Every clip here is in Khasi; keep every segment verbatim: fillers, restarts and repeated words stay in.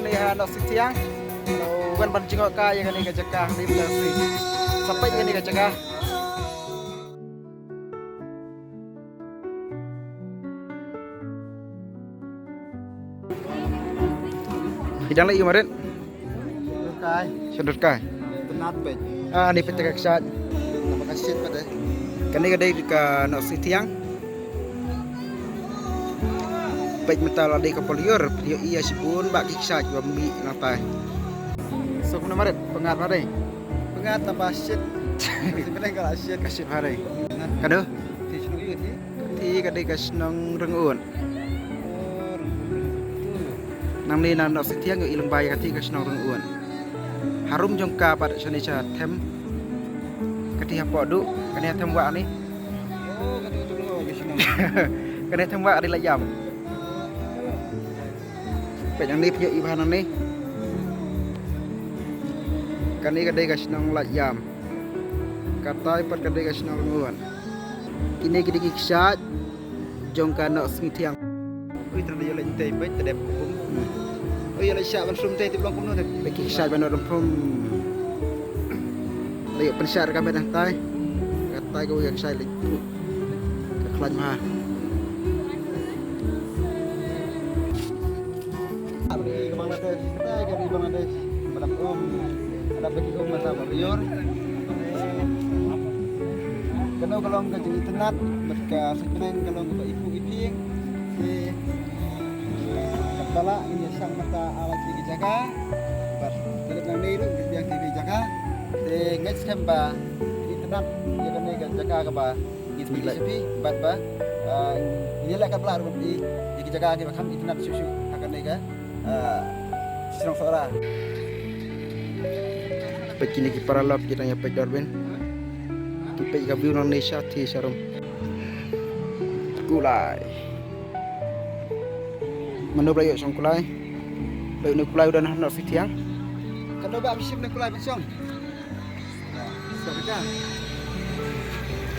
Ni ha Nok Sing Thiang. Wan ban jngoh kai ïa kane ka jaka, ni ba si. Sampai ïa kane ka jaka. Phi dang leh ïa u marit? Kai. Sha dur kai. Tynat peit. Ah, ni peit ka kshaid. Namar ka shit pat eh. Kane ka dei ka Nok Sing Thiang. Peit mynta la dei ka por lyiur, phi ïohi ïa shibun bah ki kshaid ba mih nangtai. So kumno marit, pyngngad ba dei. Pyngngad tang ba shit. Ka dei ka la shit. Ka shit ba dei. Ka dei. Phi shnong ïa phi? Ka dei ka dei ka shnong Ryngut. Nangne na Nok Sing Thiang ïohi lyngba ïa ka dei ka shnong Ryngut. Harum jong ka pat shane sha them. Ka dei hapoh duh, kane them wah ni. Oh, ka dei tu ka shnong. Kane them wah ka dei Lait Ïam. Peit nangne phi ïohi bha nangne. Kane ka dei ka shnong Lait Ïam. Katai pat ka dei ka shnong Ryngut. Kine ki dei ki kshaid jong ka Nok Sing Thiang. Ui, tang da ïa leit tei beit, tang dep kum. Ui, ïa leit shah ban sum tei, tip long kumno tei. Peit ki kshaid ban rom pum. Leit pynshah ka met nangtai. Katai ka ui ka kshaid leit. Ka khlaiñ ma. Ka ri Bangladesh, ka ri Bangladesh. Ba dap um, ba dap ki um mynta ba lyiur. Kano ka long ka jingitynnat bad ka sngewbha ka long kaba ipu ipieng. Te kaba lah ngin ïa shang mynta ala ki jaka. Bad ka dei nangne ruh ka biang ki jaka. Te ngeit skhem ba itynnat ïa kane ka jaka kaba Ngi sngewbha sha phi bad ba, ah, ngi leh ka blah ruh ïa ki jaka kiba kham itynnat shuh shuh ha kane ka, ah, shnong Sohra. Peit kine ki paralok ki dang ïa peit Darwin. Ki peit ka view nangne sha thie sha rum. Kulai. Mano ba la ïoh shong kulai? Ba ïoh ne kulai u don ha North East Siang. Kano ba am shim ne kulai ban shong?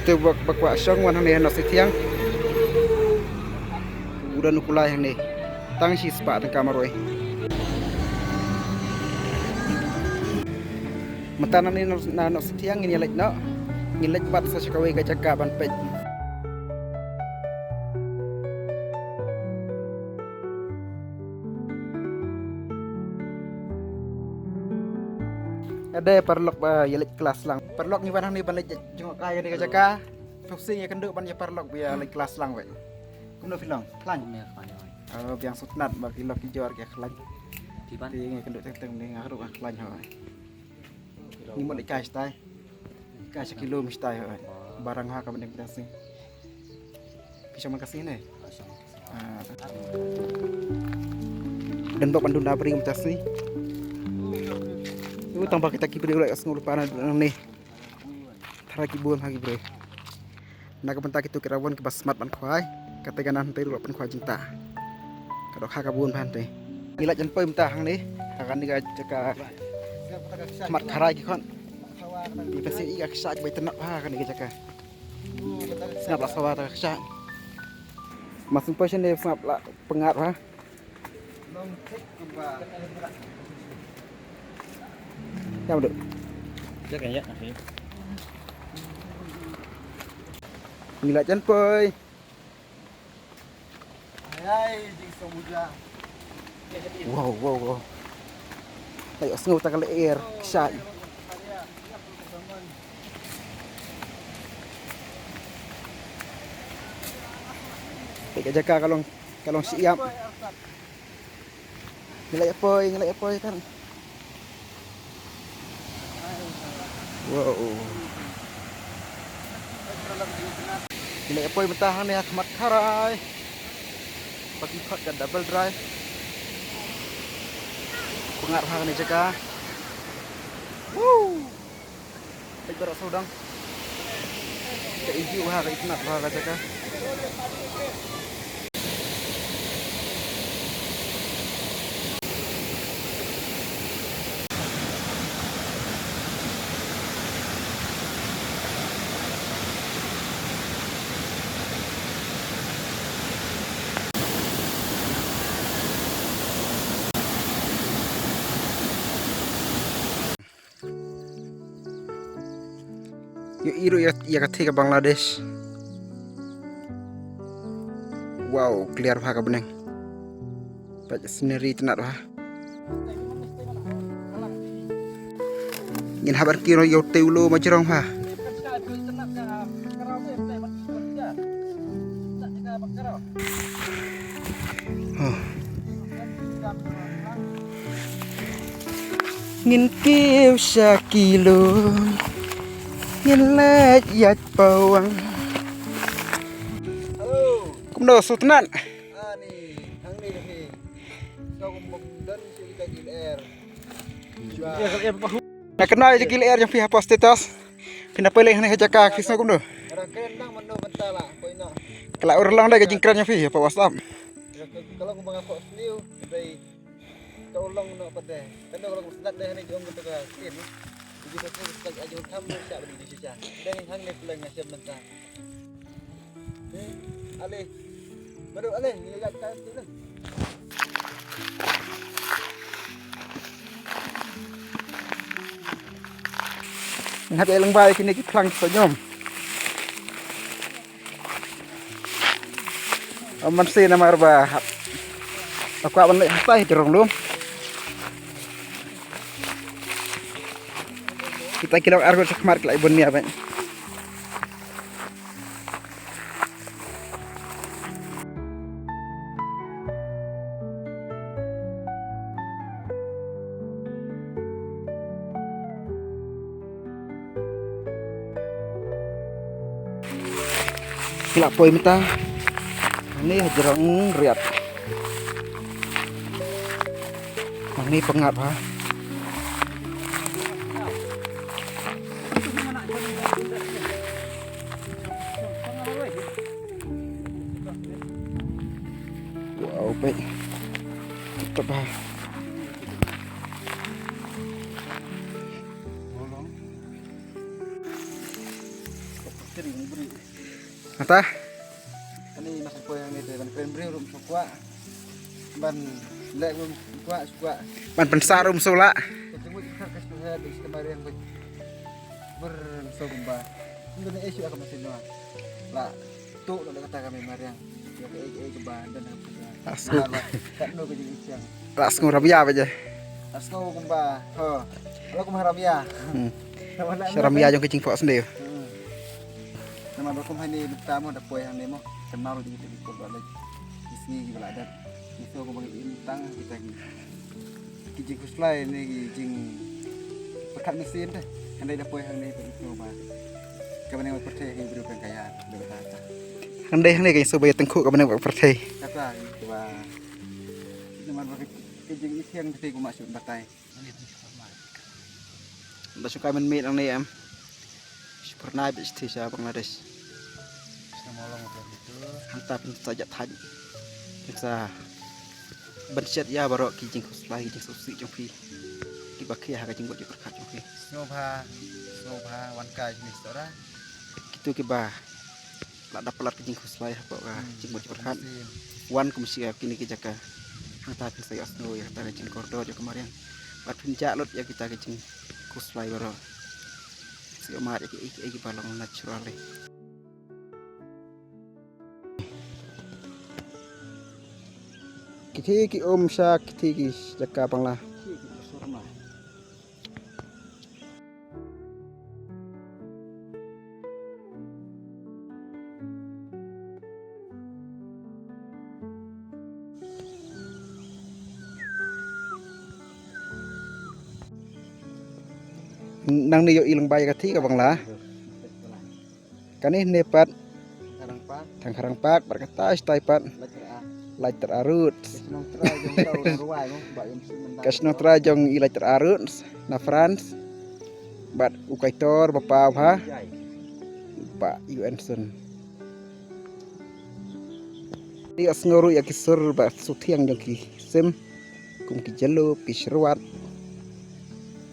Kita ba, ba kwah shong wan hangne ha North East Siang. U don u kulai hangne. Tang shi spah tyngka marwei. Mynta nangne na, na North East Siang ngin ïa leit noh. Ngin leit pat sa sha kawei ka jaka ban peit. Ade paralok ba ïa leit klas lang. Paralok ngi wan hangne ban leit jngoh kai kane ka jaka. Phi sngewsih ïa kynduh ban ïa paralok ba ïa leit klas lang wei. Kumno phi long? Khlaiñ. Kumne khlaiñ, oi. Oh, biang sngewtynnat ba ki lok ki jor ki khlaiñ. Phi ban? Phi ngi kynduh teng teng ne nga ruh nga khlaiñ hoi. Ngi mut leit kai shatai. Kai sha kilo mi shatai hoi. Barang ha ka bneng bneng sing. Phi shong man ka sngi ne? Ah. Don bok ban duna bri mynta sngi. U tang ba kita ki briew la sngew lypa na ne. Tharai ki bun ha ki briew. Na ka bynta kito ki rawon kiba smat ban khwai. Kata ka nan hynte ruh la pynkhwai jingta. Ka dok ha ka bun ban hynte. Ngi la jan poi mynta hangne. Ha kane ka jaka khmat kharai ki khon. Ngi pynsi i ka kshaid bai tynat ha kane ka jaka. Sngap la sawa ta ka kshaid. Mas poi shane sngap la pyngngad ha. Ïa madu. Ïa kan ïa kan. Ngi la jan poi. Ai, ai, jing song muja. Wow, wow, wow. Tayo sngew ta ka lyer, kshaid. Te ka jaka ka long, ka long shi ïap. Ngi la ïa poi, ngi la ïa poi kan. Wow. Ngi la ïa poi mynta hangne ha khmat kharai. Ba ki khot ka double dry. Pynngad ha kane jaka. Woo. Peit baroh sawdong. Ka iju ha ka itynnat ha ka jaka. Ïohi ruh ïa, ïa ka thik ka Bangladesh. Wow, clear bha ka bneng. Peit scenery tynnat bha. Ngin hap ban kiew noh ïa utei u low ma jrong bha. Huh. Ngin kiew sha ki low, ngin leit ïaid pawang. Hello. Kumno, sngewtynnat? Ani, hangne hi. Kau kum don sha kita ki lyer. Na kynmaw ïa ki lyer jong phi hapoh status. Phi na pyrshah hangne ha jaka, phi sngew kumno? Ka la urlong da ka jingkren jong phi hapoh WhatsApp. Ka long ba nga kwah sniew, dei ka urlong noh pat de. Kan da ka long ba sdat de hangne jong ka tin. Ji ka tin ka jong tham sha ba di shisha. Dei hangne pyleng nga shem mynta. Eh, ale. Baru ale, ni ïa ka tu. Hap ïa lang bai kine ki phlang sa ñiom. Ym man sien namar ba hap. Ba kwah ban leit hatai jrong lum. Kita ki long arngut shakhmat ki la bun nia ban. Ki la poi mynta. Ni ha jrong riat. Ni pyngngad ha. Wow, peit. Mantap ha. Ata? Ani mas poi hangne te ban kren briew ruh ym sngewkwah. Ban leh ruh ym sngewkwah, sngewkwah. Ban pynsah ruh ym sngewlah. Ka jingmut ka ka sngewha dei sngewma riang bad. Ber sngewkwah kumba. Ym don ei shuh ka masin noh. La tu la kata ka mei mariang. Ïa kaei kaei kaba don ha ka masin noh. La sngew. Katno ka jingïaseng. La sngew rabia ba je. La sngew kumba. Ho. La kumba rabia. Hmm. Namar la sha ramia jong ka jingphohsniew. Hmm. Namar ba kum hangne mynta mo da poi hangne mo. Kynmaw ruh jingïathuh ki kur ba leit. Ki sngi kiba la dep. Ki sngew kumba ngi im tang kita ki. Ki jingkhuslai ne ki jingpyrkhat mynsiem te. Hynrei da poi hangne te ki sngew ba. Ka bneng bad pyrthei ki briew pyrkhat ïa. Hynrei hangne ka sngew ba ïa tyngkhuh ka bneng bad pyrthei. Kata kiba. Namar ba ka jingïaseng te kumba shu batai. Ba shu kai mynmiet nangne em. Shu pyrnai bad shu thiah sha Bangladesh. Hangta phin sa jah thait. Phin sa ban shet ïa baroh ki jingkhuslai ki jingsngewsih jong phi. Kiba khia ha ka jingmut jingpyrkhat jong phi. Sngewbha, sngewbha wan kai shane stora. Kitu kiba la dap palat ka jingkhuslai hapoh ka jingmut jingpyrkhat. Wan kum sha kine ki jaka. Hangta phin sa ïohsngew ïa kata ka jingkordor jong ka mariang. Bad phin jah lut ïa kita ki jingkhuslai baroh. Sngewmad ïa kiei kiei kiba long natural. Kithi ki um sha kithi ki jaka Bangla. Nangne ïohi lyngba ïa ka thik ka Bangla. Kane ne pat Thanghara Park. Thanghara Park, bad kata shatai pat Laitar Arut. Ka shnong trai jong i Laitar Arut na France. Bad u kaitor ba paw bha Bah Yuenson. Ïohsngew ruh ïa ki sur ba suthiang jong ki sim kum ki jyllop, ki syrwat,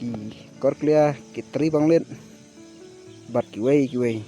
ki korklia, ki tri banglit bad kiwei kiwei.